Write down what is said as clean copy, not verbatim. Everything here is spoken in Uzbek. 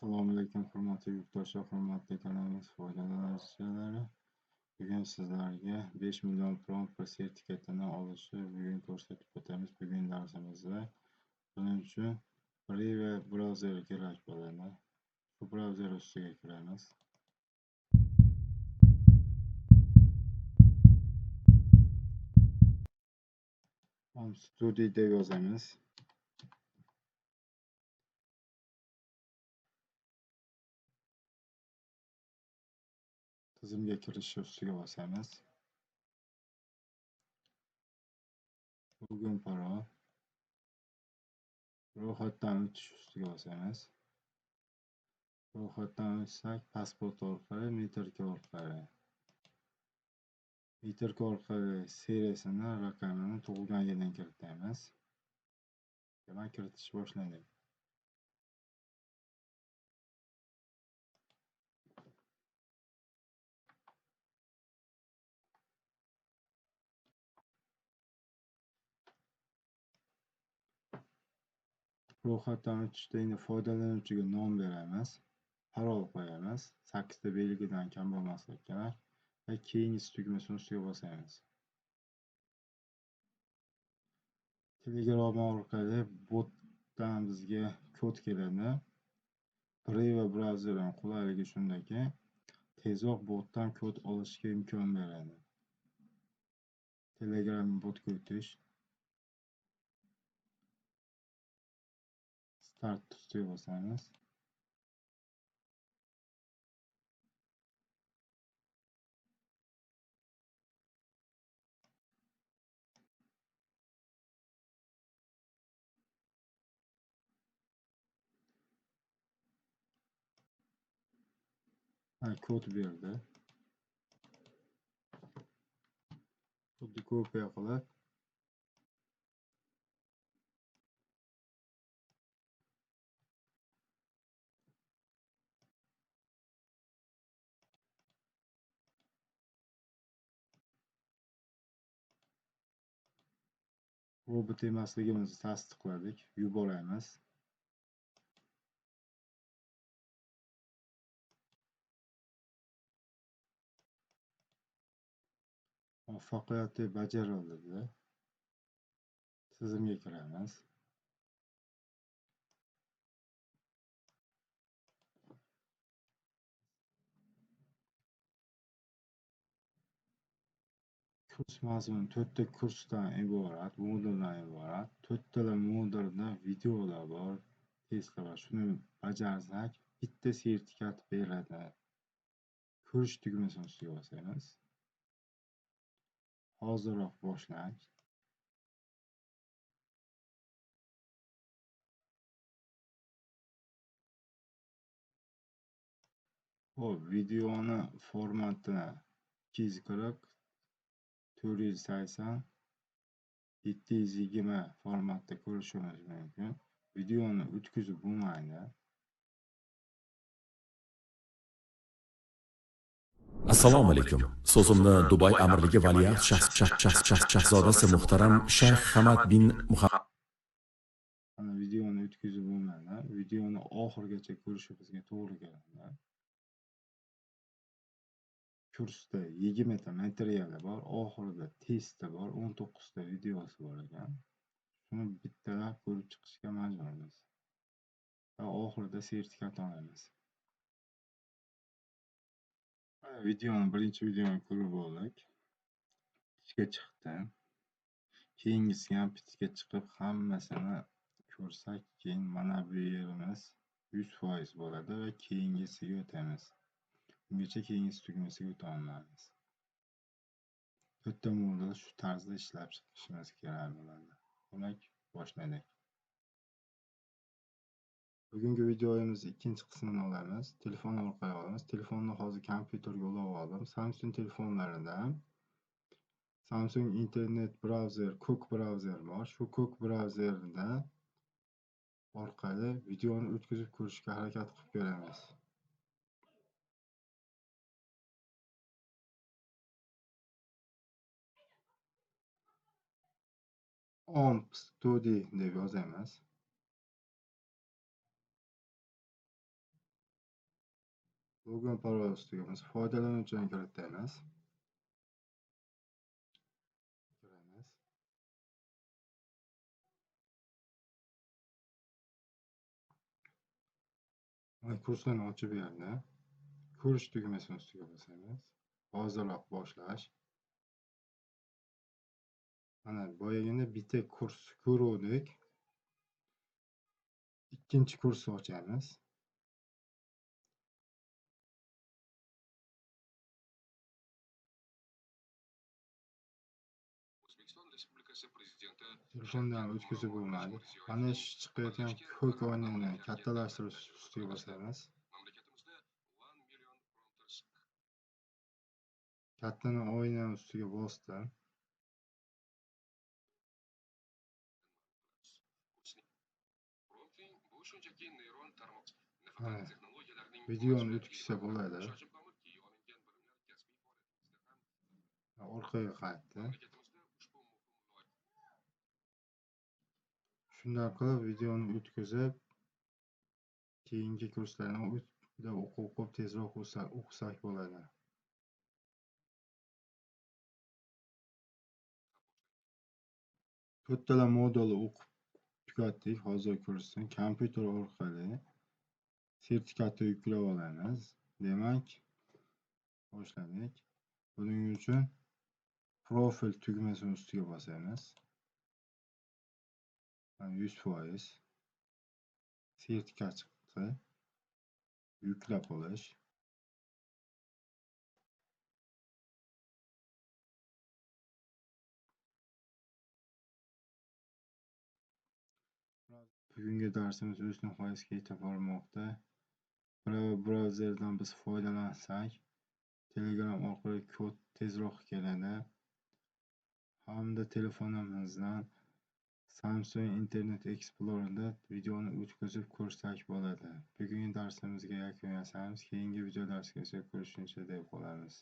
Assalomu alaykum, hurmatli yurtdoshlar, hurmatli kanalimiz foydalanuvchilari. Bugun sizlarga 5 million prompt sertifikatini olishni bugun ko'rsatib o'tamiz bugun darsimizda. Buning uchun Brave brauzer kerak bo'ladi. Shu brauzer ustiga kiramiz. Home Studio deb yozamiz. Tizimga kirish ustiga bosamiz. Bugun parol. Ro'yxatdan o'tish ustiga bosamiz. Ro'yxatdan o'tsak, pasport orqali, metrika orqali. Metrika orqali seriyasini, raqamini, tug'ilgan yilini kiritamiz. Demak, kiritish boshlanadi. Ro'yxatdan o'tishda endi foydalanuvchiga nom beramiz, parol qo'yamiz, 8 ta belgidan kam bo'lmasligi kerak va keyingisi tugmasini ustiga bosamiz. Telegram orqali botdan bizga kod keladi. Brave brauzerining qulayligi shundaki, tezroq botdan kod olishga imkon beradi. Telegram botga o'tish. Start ustiga bosamiz. Kod berdi. Kodni kopiya qilib robot emasligimizni tasdiqladik, yuboramiz. Muvaffaqiyatli bajarildi. Tizimga kiramiz. Kurs mazmuni 4 ta kursdan iborat, moduldan iborat. 4 tala modulda videolar bor, testlar bor. Shuni bajarsak, bitta sertifikat beradi. Ko'rish tugmasini ustiga bosamiz. Hoziroq boshlang. Xo'p, videoni formatini 240 480 720 formatda ko'rishimiz mumkin. Videoni o'tkazib bo'lmaydi. Assalomu alaykum. So'zimni Dubay amirligi valiahd shahzodasi muhtaram Shayx Hamad bin Muhammad. Ana videoni o'tkazib bo'lmaydi. Videoni oxirigacha ko'rishimizga to'g'ri keladi. Kursda 20 ta materiali bor, oxirida testi bor, 19 ta videosi bor ekan. Shuni bittalab ko'rib chiqishga majburmiz. Va oxirida sertifikat olamiz. Videoni, birinchi videoni ko'rib bo'ldik. Pitga chiqdi. Keyingisi ham pitga chiqib hammasini ko'rsak, keyin mana bu yerimiz 100% bo'ladi va keyingisiga o'tamiz. Ungacha keyingisi tugmasiga o'ta olmaymiz. 4 ta modul shu tarzda ishlab chiqishimiz kerak bo'ladi. Demak, boshladik. Bugungi videomiz ikkinchi qismini olamiz. Telefon orqali olamiz. Telefonni hozir kompyuterga ulab oldim. Samsung telefonlarida Samsung internet brauzer, ko'k brauzer bor. Shu ko'k brauzerda orqali videoni o'tkazib ko'rishga harakat qilib ko'ramiz. Omp Studio deb yozamiz. Login parol ustiga biz foydalanuvchini kiritamiz. Kiramiz. Mana kurslarni ochib berdi. Ko'rish tugmasini ustiga bosamiz. Hoziroq boshlash. Mana boyagina bitta kurs ko'ruvdik. Ikkinchi kursni ochamiz. Telefondan o'tkazib bo'lmadi. Mana shu chiqayotgan ko'k oynani kattalashtirish ustiga bosamiz. Kattani oyna ustiga bosdim. Videoni o'tkazsa bo'ladi. Orqaga qaytdi. Shunday qilib videoni o'tkazib, keyingi kurslarni o'qib tezroq o'qisak bo'ladi. To'rttala modulni o'qib tugatdik. Hozir kursni kompyuter orqali sertifikatni yuklab olamiz. Demak, boshladik. Buning uchun profil tugmasini ustiga bosamiz. 100% sertifikat chiqdi. Yuklab olish. Bugungi darsimiz o'z nihoyasiga yetib bormoqda. Brauzerdan biz foydalansak, Telegram orqali kod tezroq keladi. Hamda telefonimizdan Samsung Internet Explorer'da videoni o'tkazib ko'rsak bo'ladi. Bugungi darsimizga yakun yasaymiz. Keyingi video darsgacha ko'rishguncha deb qolamiz.